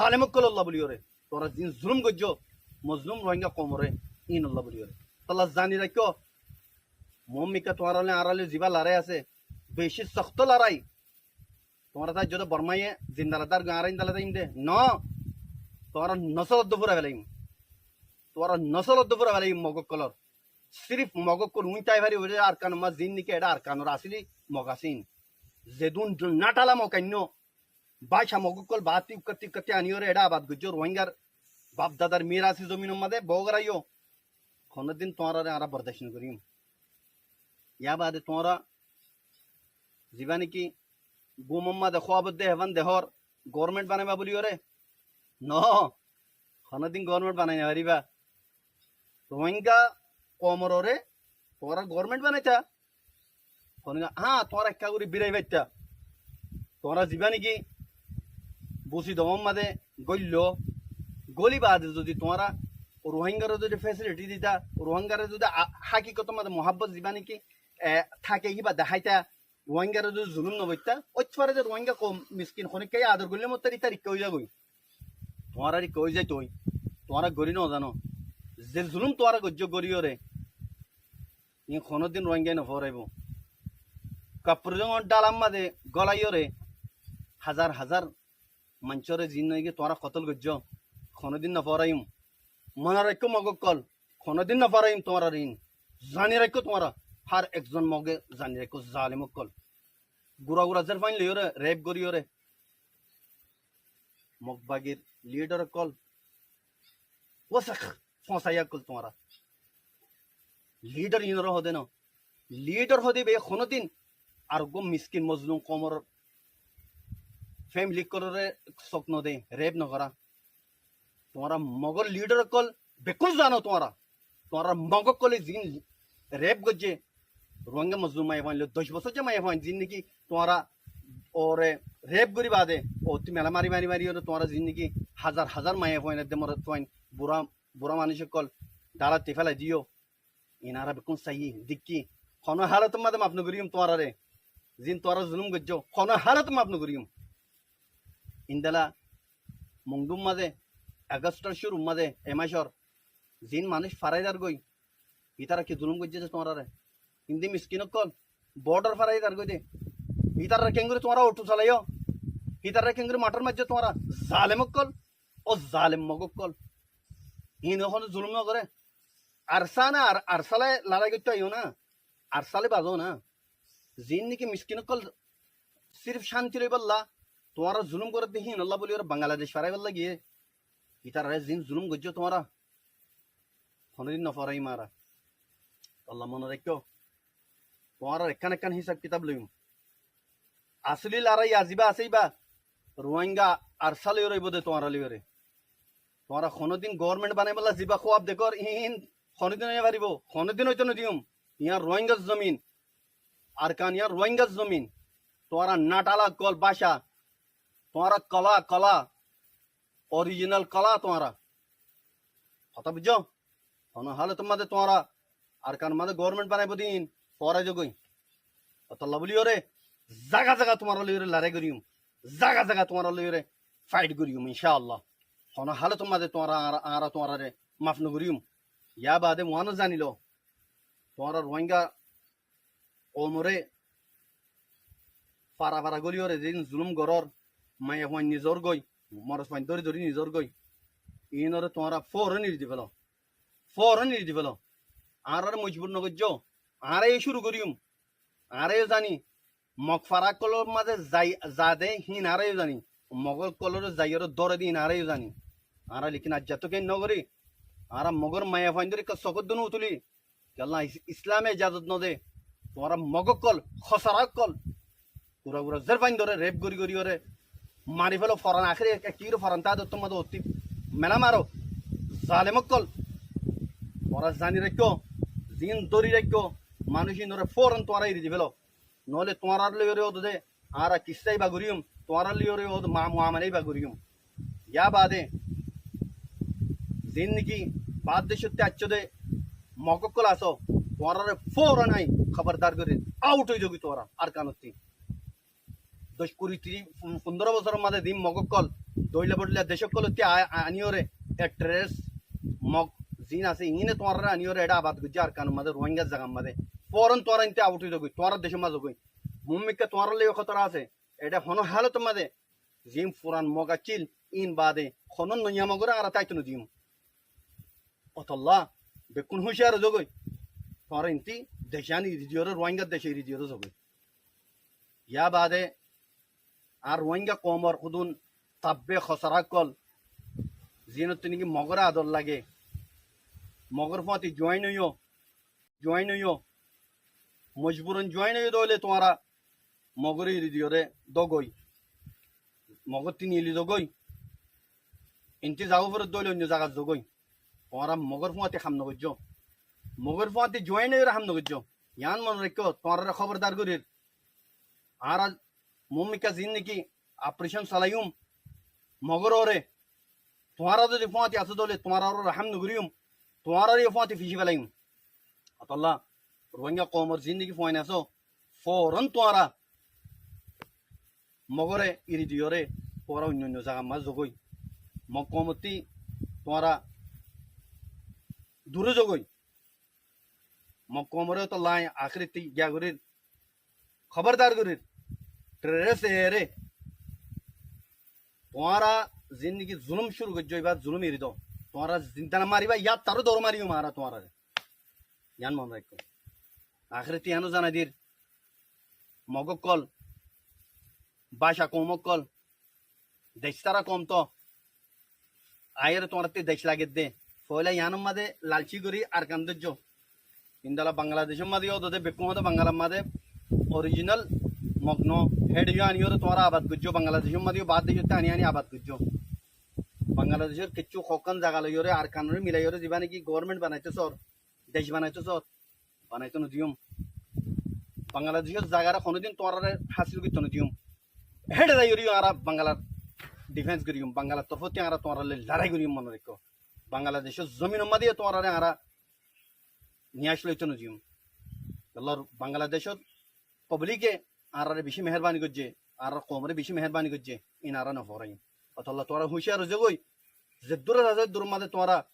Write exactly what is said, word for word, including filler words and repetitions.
zalem ókkol olla buliyóre. Tuáñra zin zulum goijjó, mozlum Rohingya koumoré, ín olla buliyóre. Tolla zani raikkó, muúmika tuáñralloi añáralloi zibá larái asé, beci sokto larái. Tuáñra táijjo de Bormaye zindala dár goi añára indala táiyum de. No, tuáñra nosol oddú fura felaiyum. Tuáñra nosol oddú fura felaiyum Mog ókkolor. Sirif Mog ókkol uñtái fari óile Arkanor mazé zin niki eçé Arkanor asili Mog asé ín. Zedún natala Mog ainnó, báca Mog ókkol baátti ukkatti ukkatti aniyóre eçé abad goijjó Rohingyar bafdadar mirasi zominor mazé bou goráiyo. Honódin tuáñrare añára bordac nogoríyum. Yá baade tuáñra zibá niki gumor mazé de, kúabor de, hefán dehór goórment banaibá buliyóre. No, honódin goórment banai nofaríba. Rohingya koumoré tuáñra goórment banaitá. Honódin, há, tuáñra ekká gorí birai faittá. Tuáñra zibá niki Busidongor mazé de góillo, góli baade zodi tuáñra Rohingyare zodi fesiliti dita, Rohingyare zodi a-, hákikotor mazé de muhábbot zibá niki, e, táke híba deháita, Rohingyare zodi zulum nogoittá, óit fare de Rohingya koum miskin honikká ador goille mottor ítar ikká ói zagói. Tuáñrar ikká ói zaitoi. Tuáñra gorí nozano. Ze zulum tuáñra goijjó goríyóre, ín honódin Rohingyai nofóraibou. Kapur zongor dhálar mazé de gólaiyóre, hazar hazar maincóre zin niki tuáñra kotol goijjó, honódin nofóraiyum. Mone raikkó Mog ókkol, honódin nofóraiyum tuáñrare ín. Zani raikkó tuáñra, hár ekzon Moge zani raikkó zalem ókkol. Gura gura zerfain loiyóre, rep goríyóre. Mog bagir lidar ókkol. Wosek, fosaiya ókkol tuáñra. Lidar ínore hodé no. Lidar hodé íbaye honódin ar uggwá miskin mozlum koumor femili ókkolore sók nodé, rep nogorá. Tuáñra Mogor lidar ókkol bekkún zano tuáñra. Tuáñra Mog ókkole zin rep goijjé, Rohingya mozlum maiyafuain loi, doc bosóijja maiyafuain zin niki tuáñra ore rep gorí baade, ottú mela mari mari mari ore tuáñra zin niki hazar hazar maiyafuain edde morotfuain, bura, bura manúic ókkol dhálat félai diyó. Ín añára bekkún saiyí, dekkí. Honó hálotor mazé de maf nogoríyum tuáñrare. Zin tuáñra zulum goijjó, honó hálotor mazé de maf nogoríyum. Índila Mongdur mazé de, Agostor cúrur mazé de, e macor zin manúic farai zargói, ítara ki zulum goijjé de tuáñrare? Ín de miskin ókkol, bodhar farai zargói de. Ítarare keéngorí tuáñra oto solaiyó? Ítarare keéngorí motor maijjó tuáñra? Zalem ókkol, ó zalem Mog ókkol. Ín ehón zulum nogoré? Arsa na, ar-, Arsale larái goittó aiyó na. Arsale bazó na. Zin niki miskin ókkol sirif cánti loibálla, tuáñra zulum gorédde híinolla buli ore Bangladec faraibálla giyé. Ítarare zin zulum goijjó tuáñra, honódin nofóraiyum añára. Tolla mone raikkó. Tuáñrar ekkán ekkán hísab kitab loiyum. Asóli larái zibá asé íba, Rohingya Arsa loiyóre óibo de tuáñra loiyóre. Tuáñra honódin goórment banaibálla zibá kúab dekór, ín honódin ói nofaribó, honódin óito nodiyum. Yián Rohingyar zomin, Arkan yián Rohingyar zomin. Tuáñra natala ókkol báca, tuáñra kola, kola, orijinal kola tuáñra. Hotá buijjó? Honó hálotor mazé de tuáñra Arkanor mazé de goórment banaibó de ín foórai zogói. Ótolla buli ore zaga zaga tuáñra loiyóre larái goríyum, zaga zaga tuáñra loiyóre fait goríyum, incáalla. Honó hálotor mazé de tuáñra, añára, añára tuáñrare maf nogoríyum. Yá baade uáno zanilo, tuáñra Rohingya koumoré fara fara góli ore zin zulum gorór, maiyafuain nizorgói, morotfuain dóri dóri nizorgói, ínore tuáñra fóoron eri difélo. Fóoron eri difélo. Añárare mojbur nogoijjó. Añára yó cúru goríyum. Añára yó zani. Mog fara ókkolor mazé zai, zade híin añára yó zani. Mog ókkolore zaiyóre dóre de híin añára yó zani. Añára lekin aijjattú keén nogorí. Añára Mogor maiyafuaindóre ekká sokór dóna utuli. Kiyólla is-, Islame ijazot node. Tuáñra Mog ókkol, hosara ókkol. Gura gura zerfaindóre rep gorí gorí ore mari félo, foran ahéri ek, ekkí gorí foran táke de ottór mazé ottí mela maro. Zalem ókkol. Tuáñra zani raikkó, zin dóri raikkó, manúic ínore fóoran tuáñra eri difélo. Noóile tuáñrar loiyóre ódde añára kissá íba goríyum, tuáñrar loiyóre ódde ma-, muamala íba goríyum. Yá baade zin niki baár decótti aiccó de Mog ókkol asó, tuáñrare fóoran aññí hóbordar gorír, aut ói zogói tuáñra Arkanottí. Doc, kuri, tiríc, fun-, fundóro bosóror mazé de ín Mog ókkol Doilla bodilla dec ókkolottí a-, a-, aníyoré, e terrorist Mog ziín asé, iíne tuáñraré aníyoré eçé abad goijjé Arkanor mazé, Ruáingar zagar mazé. Fóoron tuáñra iín ttu aut ói zogói, tuáñrar decór mazé zogói. Muúmikká tuáñrár loi yó hótara asé. Eçé honó hálotor mazé ziín furan Mog accíl, iín baade honó noiya Mogoré añára táito nodiyúm. Ótolla bekkún húciyar ói zogói. Tuáñra iín ttu dec yián eri diyoré, Ruáingar dec eri diyoré zogói. Yá baade añár Ruáinga koumor hodún tabbe hosara ókkol, ziínottú niki Mogoré ador lage, Mogor fúañti juáin óiyo, juáin óiyo, mojburan juáin óiyo dóile tuáñra Mogoré eri diyoré dogói, Mogottú nili zogói. Iín ttu zagói fore dóile oinno zagat zogói. Tuáñra Mogor fúañti ham nogoijjó. Mogor fúañti juáin óiyoré ham nogoijjó. Yián mone raikkó, tuáñraré hóbordar gorír. Añára muúmikká ziín niki operation salaiyúm Mogororé, tuáñra zodi fúañti asó dóile tuáñraré ham nogoríyum, tuáñraré yó fúañti ficí felaiyúm. Ótolla Ruáinga koumor ziín niki fuain asó, fóoron tuáñra Mogoré eri diyoré tuáñra oinno oinno zagar mazé zogói. Mog koumottú tuáñra duré zogói. Mog koumoré ótolla añí ahérittú giya gorír, hóbordar gorír, terrorist eré, tuáñra ziín niki zulúm cúru goijjó, ibá zulúm eri do. Tuáñra zinda no maribá, yáttu aró dóro mariyúm añára tuáñraré. Yián mone raikkó. Ahérittú yiáno zanai dir, Mog ókkol, baca koum ókkol, dec sára koum toó, aiyóre tuáñrattú dec lagedde. Foóila yiánor mazé lalcí gorí Arkan dóijjo. Indilla Bangladecór mazé yó dóde bekkún hoóde Bangalar mazé orijinal Mog no, héçe yó aníyoré tuáñra abad goijjó. Bangladecór mazé yó baár decóttu aní aní abad goijjó. Bangladecór kessú hokkán zaga loiyoré Arkanoré milaiyoré zibá niki gobornment banaitó soór, dec banaitó soór, banaitó nodiyúm. Bangladecór zagaré honódin tuáñraré hásil goittó nodiyúm. Héçe zaiyoré yó añára Bangalar difens goríyum, Bangalar torfóttu añára tuáñrar loi larái goríyum, mone raikkó. Bangladecór zominor mazé yó tuáñraré añára niyac loitó nodiyúm. Ótolla Bangladecór pablike añáráre bicí meherbani goijjé, añárar koumoré bicí meherbani goijjé, iín añára no foóraiyúm. Ótolla tuáñra húciyar ói zogói, zeddúr asó eddúr mazé tuáñra